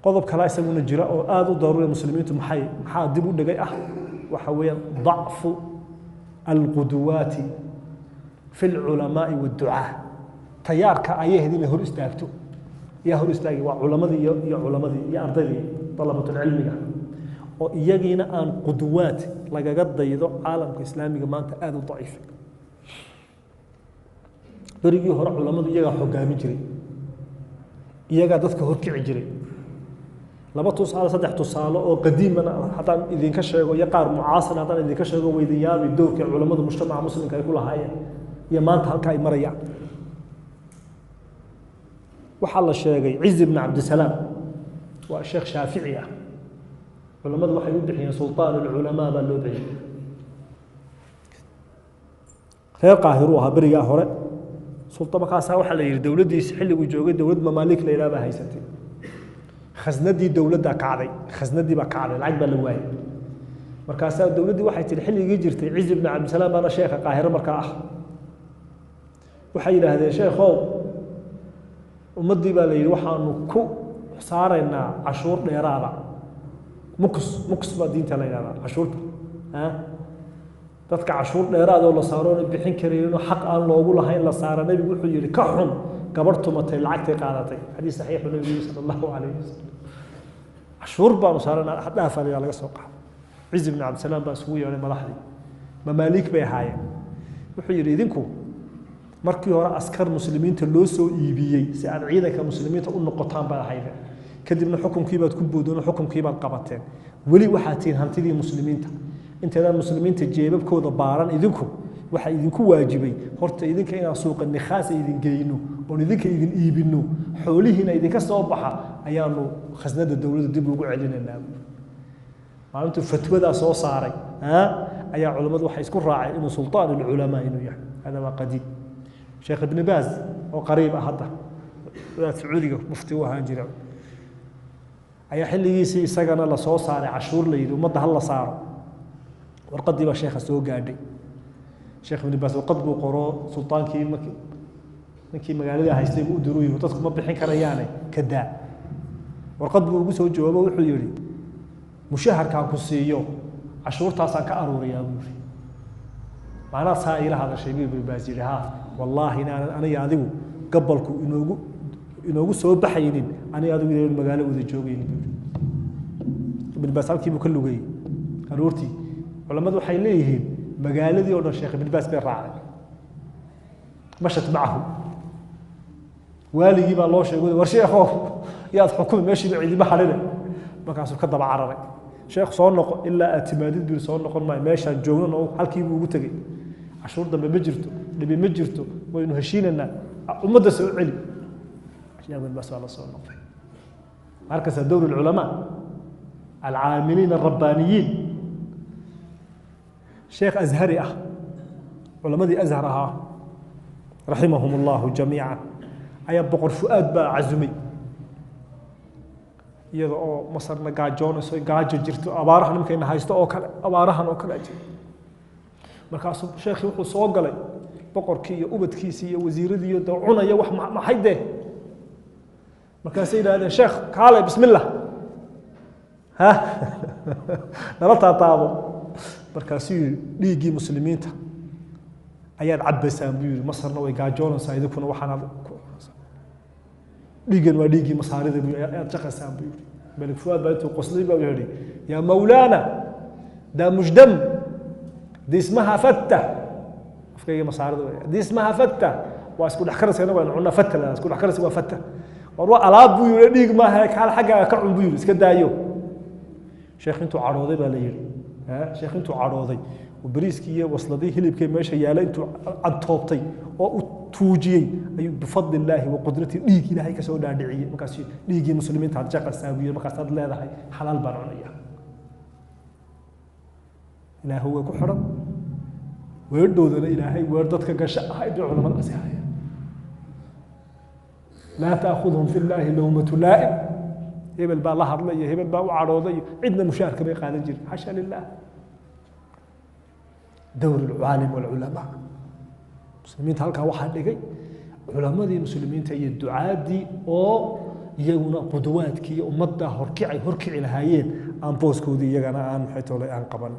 Qodob kale isaguna jira oo aada u daruuriya muslimiintu maxaa dib u dhigay ah, waxa weeyaan dacfu alquduwaati fi alculamaai waadducaa. Tayaarka ayahayd inay hor istaagto yaa hor istaagay waa culamadii iyo culamadii iyo ardaydii dalabatulcilmiga, oo iyagiina aan quduwaad lagaga daydo caalamka islaamiga maanta aada u daciif. Berigii hore culammadu iyagaa hogaamin jiray, iyagaa dadka horkici jiray. Laba tusaale, saddex tusaale oo qadiimana haddaan idinka sheego iyo qaar mucaasir haddaan idinka sheego, way idin yaabi doorkii culammadu mujtamaca muslimka ay ku lahaayeen iyo maanta halka ay marayaan. Waxaa la sheegay Cizi bn Cabdisalaam, waa sheekh shaafici ah, culammadu waxay u bixiyeen sulطaan alculamaa baa loo bixiyey. Reer Qaahiruu ahaa berigaa hore sulta. Markaasaa waxaa la yidhi dowladdiisi xilliguu joogay dowlad mamaalik la yidhaha baa haysatay. Khasnadii dowladdaa kacday, khasnadii baa kacday, lacag baa la waayey. Markaasaa dowladdii waxay tihi xilligii jirtay Cizi bn Cabdisalaam baana sheekha Qaahiro markaa ah, waxay yidhaahdeen sheekhow, ummaddii baa la yidhi waxaanu ku saaraynaa cashuur dheeraada, muks muks baa diinta la yidhahdaa cashuurta, dadka cashuur dheeraad oo la saaroona bixin karayninoo xaq aan loogu lahayn la saara. Nebigu wuxuu yihi ka xun gabadh tumatay lacagtay qaadatay, xadiis saxiixu nebigu yihi sala allahu calayhi wasalam. Cashuur baanu saaranaa dhaafaa laga soo qaado. Cizi bn Cabdisalaam baa isugu yeedhay madaxdii mamaaliik bay ahaayeen. Wuxuu yidhi idinku markii hore askar muslimiinta loo soo iibiyey si aad ciidanka muslimiinta u noqotaan baad ahaydeen, kadibna xukunkii baad ku boodeen oo xukunkii baad qabateen, weli waxaad tihiin hantidii muslimiinta. Inteedaan muslimiinta jeebabkooda baaran idinku waxaa idinku waajibay horta idinka inaan suuqa nikhaasa idin geyno oon idinka idin iibino, xoolihiina idinka soo baxa ayaanu khasnada dowladda dib ugu celinaynaa. Maalintuu fatwadaa soo saaray ayaa culammadu waxay isku raaceen inuu sulطaan alculamaa inuu yahay. Hada waa qadiim. Sheekh Ibni Baaz oo qariib ah hadda wadaad Sacuudiga mufti u ahaan jira ayaa xilligiisii isagana lasoo saaray cashuur, la yidhi ummadda ha la saaro. Warqaddii baa sheekha soo gaadhay. Sheekh Ibni Baaz warqad buu qoro sultaankii ninkii magaalada haystay buu u diru, yiri dadku ma bixin karayaane ka daa. Warqad buu ugu soo jawaabo, wuxuu yihi mushaharkaan ku siiyo cashuurtaasaan ka aruuriyaa buu yidhi. Macnaha saa iila hadashay buu Ibnu Baaz yidhi, haa wallaahi inaanan aniga adigu gabalku inoogu soo baxaynin, aniga adigu inaynu magaalo wada joogaynin buu yidhi. Ibnu Baaz halkii buu ka lugayey aroortii. Culammadu waxay leeyihiin magaaladii oo dhan Sheekh Ibnu Baaz bay raacday, mashat macahu. Waaligii baa loo sheegay, war sheekhow yaad xukumi meeshiiba ciidima hadhine. Markaasuu ka daba cararay, sheekh soo noqo ilaa aad timaadid buu soo noqon maayo meeshaan joogno. Halkii buu ugu tegey, cashuur dambe ma jirto, dhibi ma jirto, waynu heshiinaynaa, ummadda soo celi. Sheekh Ibn Baas waa la soo noqday. Markasa dowr alculamaa alcaamiliin alrabbaaniyiin. Sheekh Azhari ah, culamadii Azhar ahaa raximahum allahu jamiica, ayaa Boqor Fu'aad baa casumay iyada oo Masarna gaajoonayso, gaajo jirto, abaaraha nimankayna haysto oo kale, abaarahan oo kale jira. Markaasuu sheekhii wuxuu soo galay boqorkii iyo ubadkiisii iyo wasiiradii iyo dee cunaya wax maxay dee. Markaasay yidhahdeen sheekh kaale bismillah ha nala taataabo. Markaasuu yihi dhiiggii muslimiinta ayaad cabbaysaan buu yihi, Masarna way gaajoonaysaa, idinkuna waxaanaad ku cunaysaa, dhiiggan waa dhiiggii masaarida buu ayaad jaqaysaan buu yihi. Malik Fuaad baa intuu qoslay baa wuxuu yihi yaa mawlaana daa mushdam di ismaha fatta, afkayga masaarida wey, di ismaha fatta waa isku dhex karaysa, inagu aynu cunnaa fatta la isku dhex karaysa waa fatta, war waa alaab buu yihi, dhiig maaha, kaal xaggaaga ka cun buu yihi, iska daayo. Sheekh intuu cadhooday baa la yihi, sheekh intuu cadhooday oo bariiskii iyo wasladii hilibkii meesha yaala intuu cantoobtay oo uu tuujiyey ayuu bifadli illaahi wa qudratii dhiig ilaahay kasoo dhaadhiciyey. Markaas dhiiggii muslimiinta aad jaqaysaa buu yihi, markaasaad leedahay xalaal baan cunaya. Ilaahu way ku xidhan weerdhoodana ilaahay weer dadka gasho ahayd bay culamadaasi hayaan. Laa ta'khudhum fi llaahi lawmatu laa'im, hebel baa la hadlay iyo hebel baa u cadhooday iyo cidna mushaharka bay qaadan jirin, xasha lilah. Dowr alcaalim walculamaa muslimiinta halkaa waxaa dhigay culamadii muslimiinta iyo ducaadii oo iyaguna quduwaadkii ummadda horkicay horkici lahaayeen aan booskoodii iyagana aan maxay tolay aan qaban.